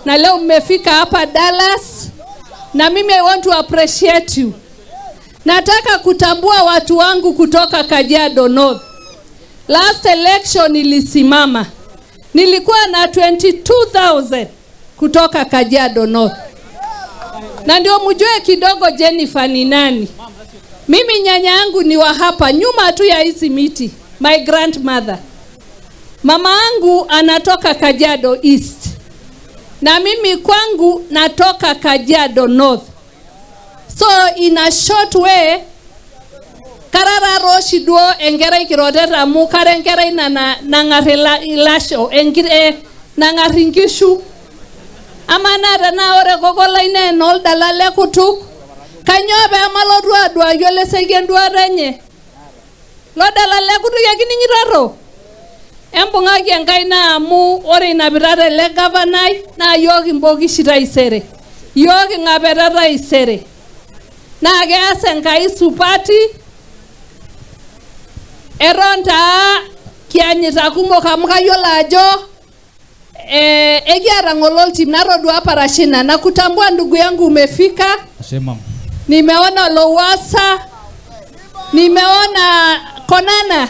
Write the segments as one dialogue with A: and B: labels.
A: Na leo mmefika hapa Dallas, na mimi I want to appreciate you. Nataka kutambua watu wangu kutoka Kajiado North. Last election ilisimama, nilikuwa na 22,000 kutoka Kajiado North. Na ndio mjue kidogo Jennifer ni nani. Mimi nyanya yangu ni wa hapa nyuma tu ya hizi miti, my grandmother. Mama yangu anatoka Kajiado East, na mimi kwangu natoka Kajiado North. So in a short way, karara roshi duo enkerai kiroteta amu kara enkerai nang'ar ilasho nang'ar inkishu. Ama naa tenaa ore koko lai naa enoldala le kutuk, kainyoo pee malotu aduaki oleseki enduata enye? Lodala le kutuk ekining'itoto? Embung'aki enkaina amu ore inapita ele gavanai naa yiok imbokishi taisere, yiok ing'apeta taisere. Naa keas Enkai supati. Eton taa kianyita kumok amu kayiolo ajo ekiata ng'ole oltim. Natodua Parashina na kutambua ndugu yangu umefika. Nimeona Lowassa, nimeona Konana.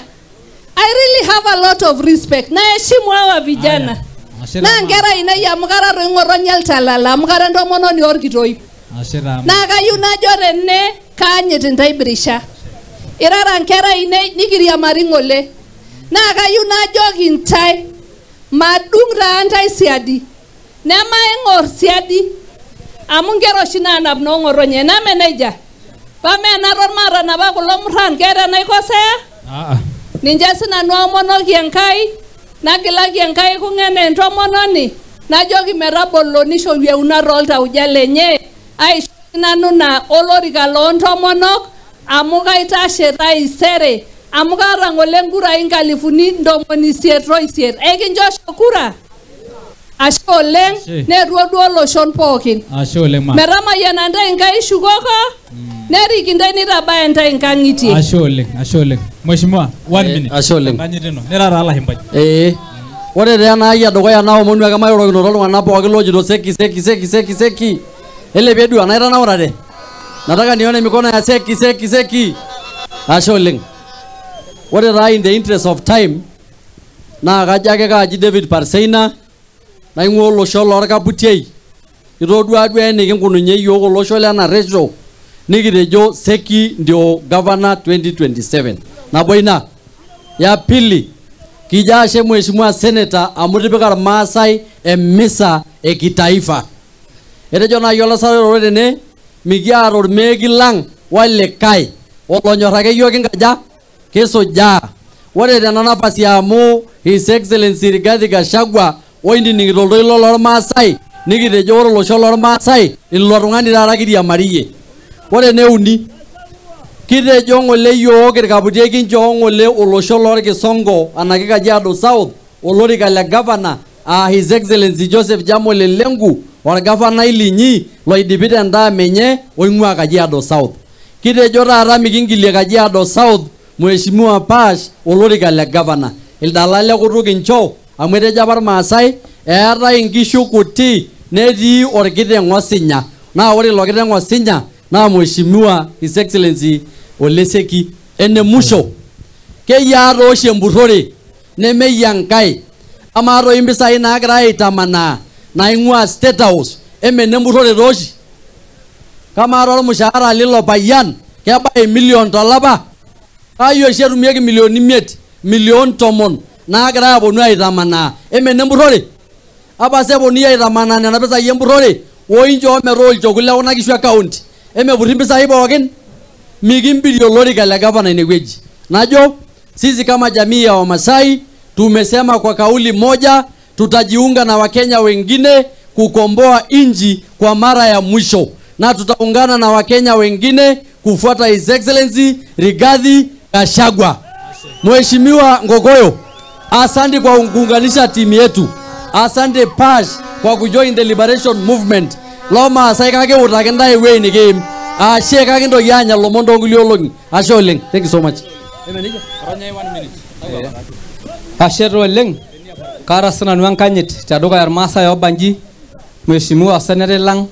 A: I really have a lot of respect. Naheshimu hawa vijana. Na nkera inai amu kara doi ng'otonye oltalala amu kara entomononi orkitoip. Naa kayieu najo tene kaanyit intae Birisha. Irara nkera inei nikiriamari ng'ole. Naa kayieu najoki intae madung taa ntae siadi. Nemaing'or siadi amu nkera oshi naanap noong'otonye. Neme nejia? Pame enaton maatanapa kulo murran, keeta enaikosea? Ninche sinanu aomonoki Enkai, nagilaki Enkai kung'ene entomononi, najoki metabolo nisho yieunat oltauja lenye, aisho nanu na olorika loontomonok amu kaitashe taisere amu kaata ng'ole nkurai 888. Ekinchosho kura? Ashe oleng, neetuo duo loshon pookin.
B: Ashe oleng ma.
A: Metamayiana ntae Enkai shukoko, nerik intae nitabaya ntae inkang'itie.
B: Ashe oleng, ashe oleng. Mheshimiwa, 1 minute.
C: Ashe oleng.
B: Enkanyit ino. Nira taa olashumbai.
C: Ore taa ena ai edukuya naomonu ake mairorokinoto iltung'anak pookin loojito seki seki seki seki seki. Eilepie duo enaitanaurate. Nataka nione mikono ya seki seki seki. Ashe oleng. Ore taa in the interest of time, naa kajo ake kaaji David Parseina naing'ua olosho lorkaputiei. Itodua duo enikinkununye yiok olosho lena resho, nikitejo Seki ndio governor 2027. Nabo ina. Ya pili, kijo ashe Mheshimiwa Senator amu itipika Irmaasai emisa e kitaifa. Etejo naaji olasarore tene, mikiata ormeeki lang olikae olonyor ake yiok kinkaja kisujaa. Ore tena nafasi amu His Excellency Rigathi Gachagua oinining'ito oltoilo lormaasai, nikitejo ore olosho lormaasai ilo tung'ani taata kiriamariyie. Ore eneuni, kitejo ng'ole yiok irkaputiek kinchoo ng'ole olosho lorkisongo anake Kajiado South olorika le governor His Excellency Joseph Jamole Lenku orgavanai linyi loidipita endaa enye oing'ua Kajiado South. Kitejo taata mikingilie Kajiado South Mheshimiwa Pash olorika le governor. Ildala le kutuk inchoo amu etejo apa Irmaasai eetae inkishu kuti netii orkiteng' osinya. Naa ore ilo kiteng' osinya naa Mheshimiwa His Excellency Ole Seki. Ene musho, keyiaa taa oshi empurrore nemeyia Enkai. Amaa toi impisai naagirai aitamanaa naing'ua State House eme nempurrore tooshi? Kamaa taa ormushaara lilo payian kebaya emilion tolapa? Kai oshi etumieki 5 million, 10 million naagirai aponu aitamanaa eme nempurrore? Apa sa eponunui aitamanaa nena pisai empurrore oinchoo metaa olchekut le kuna kishu e county, emepurri impisai pookin? Mikimpirie olorika le gavana inewueji. Najo sisi kama jamii ya Wamasai tumesema kwa kauli moja, tutajiunga na Wakenya wengine kukomboa inji kwa mara ya mwisho, na tutaungana na Wakenya wengine kufuata His Excellency Rigathi Gachagua. Mheshimiwa Ngogoyo, asante kwa kuunganisha timu yetu. Asante Pash kwa kujoin the liberation movement. Lomaasai kake utaki ntae ewueji nikiim. Ashe kake kintoki aanya ilomon toonkulie olong'i. Ashe oleng. Thank you so much.
D: Ashe taa oleng. Kaata sinanu enkanyit tedukuya Irmaasai oobanji. Mheshimiwa Senator lang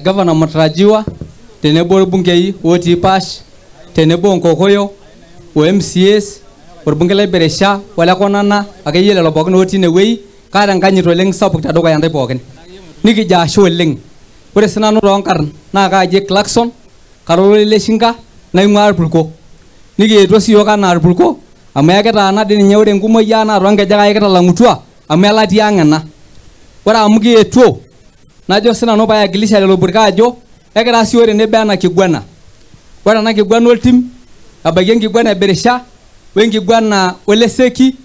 D: Governor mtarajiwa tenebo orbungei otii Pash tenebo Nkokoyo o MCAs orbungei le Beresha ole Konana akeyie lelo pookin otii inewueji kaata enkanyit oleng sapuk tedukuya ntae pookin. Nikijo ashe oleng. Ore sinanu toonkarn naa kaaji Clarkson kara ololeshinka naing'uaa Irpurko. Nikietuo siyiok anaa Irpurko amu ekitaana dii ninye ore enkumoi ang naa toonkejek ake kitalang'utua amu elatia ang ena. Ore amu kietuo najo sinanu paayakilisha lelo purko ajo ekira siyiok tenebo ena kiguana. Ore ena kiguana oltim ebaiki enkiguana e Beresha wenkiguana Oleseki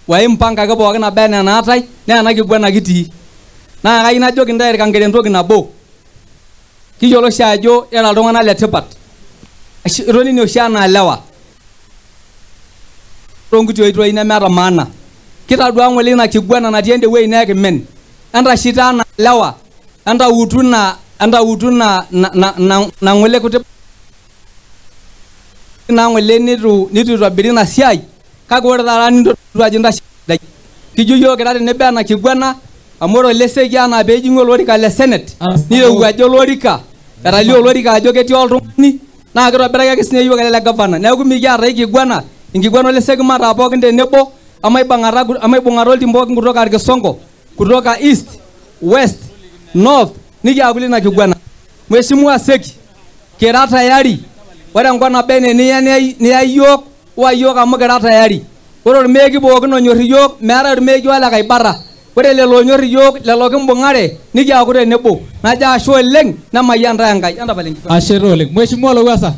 D: wai mpanga ake pookin naba enaa enaatae naa ena kiguana kitii. Naa kayieu najoki ntae Irkankere entoki nabo. Kiyiolo oshi ajo ira iltung'anak le tipat. Itonini oshi anaa lewa toonkuti oitoi nemeeta maana. Kitadua ng'ole ina kiguana natii ende wueji naa ekimen. Entashito anaa lewa, entautu ina na ng'ole kuti na ng'ole nitu itobiri ina siai kake ore taata nintodolu ajo intashe sidai. Kijo yiok kira tenebo ena kiguana amu ore Oleseki anaa peejing'u olorika le Senate nirewuaja olorika etalio olorika ajo ketii oltung'ani naa kitobiraki ake sinye yiok ele le gavana. Neeku mikiata ai kiguana enkiguana Oleseki mataa pookin tenebo amaibung'ata oltim pookin kutoka Irkisongo kutoka East, West, North nikiaku lina kiguana. Mheshimiwa Seki kira tayari. Ore enkop naba enaa eniya niya yiok wa yiok amu kira tayari. Ore ormeeki pookin onyor iyiok meetae ormeeki ole Kaibara. Ore lelo onyor iyiok lelo kimbung'are nikiaku tenebo. Najo ashe oleng nemayian ntae Enkai. Entapal enkiguana.
B: Ashe oleng. Mheshimiwa Lowassa.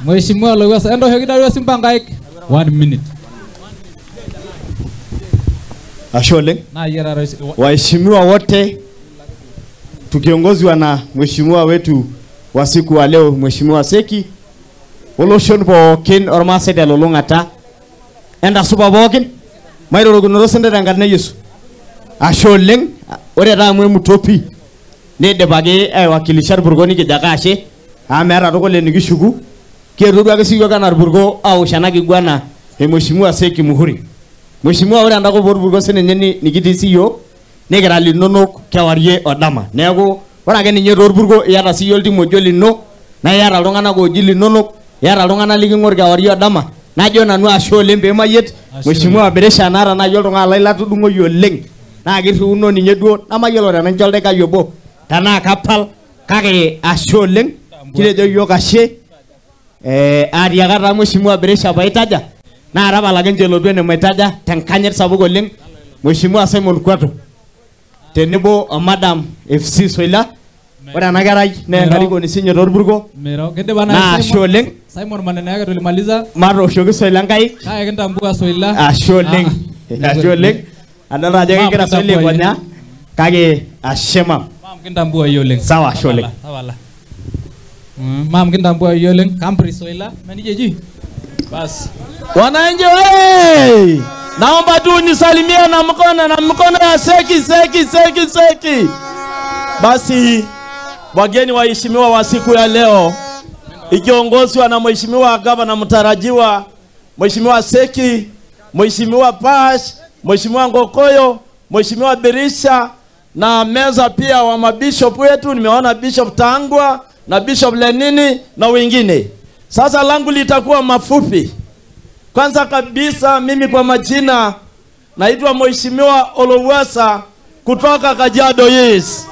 B: Mheshimiwa Lowassa entoshoki Daruo Simba nkaik. 1 minute.
E: Ashe oleng. Waheshimiwa wote tukiongozwa na mheshimiwa wetu wa siku wa leo Mheshimiwa Seki oloshon pookin ormaasai telulung'ata entasupa pookin mairorokinoto sinche tenkarna e Yesu. Ashe oleng. Ore taa amu emutopi neidipaki aiwakilisha Irpurko nikijo ake ashe amu meeta tukul enikishuku. Kietuo duake siyiok anaa Irpurko awosh ena kiguana e Mheshimiwa Seki Muhuri. Mheshimiwa ore enda kop orpurko sininye nikitii siyiok nikira linonok kewarie odama. Neeku ore ake ninye toorpurko iyata siiyie oltim ojo lino naa iyata iltung'anak ooji linonok iyata iltung'anak liking'or kewarie odama. Najo nanu ashe oleng peemayiet Mheshimiwa Beresha naata naaji oltung'ani lai latudung'oyie oleng naa kirriuno ninye duo namayiolo tenancho oldakikai obo tenaa kapal kake ashe oleng kitejo yiok ashe. Aatiaka taa Mheshimiwa Beresha paitaja naa tapala ake nche elotu enemaitaja tenkanyit sapuk oleng Mheshimiwa Simon Kwato tenebo o Madam FC Soila. Ore ena kerai naa enkarikoni sinye torpurko naa ashe oleng.
B: Simon maneno yake tulimaliza.
E: Matooshoki Soila nkaik.
B: Kake kintambua Soila.
E: Ashe oleng. Ashe oleng. Adolta ajo kegira Soila aiponya kake ashe mam.
B: Mam kintambua yie oleng.
E: Sawa ashe oleng.
B: Tapala. Mam kintambua yie oleng. Kampri Soila menije ji. Bas.
F: Wananchi oye! Naomba tu nisalimie na mkono ya Seki Seki Seki Seki. Basi wageni waheshimiwa wa siku ya leo ikiongozwa na Mheshimiwa Gavana mtarajiwa Mheshimiwa Seki, Mheshimiwa Pash, Mheshimiwa Ngokoyo, Mheshimiwa Berisha na meza pia wa mabishop wetu. Nimeona Bishop Tangwa na Bishop Lenini na wengine. Sasa langu litakuwa mafupi. Kwanza kabisa mimi kwa majina naitwa Mheshimiwa Olowasa kutoka Kajiado East.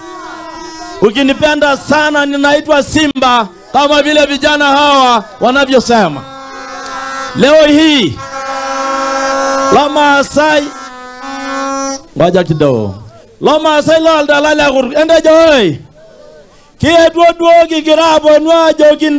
F: Ukinipenda sana ninaitwa Simba kama vile vijana hawa wanavyosema. Leo hii Lomaasai, ngoja kidogo. Lomaasai lo aldalala ende joy. Kietuo duo kigira aponu ajoki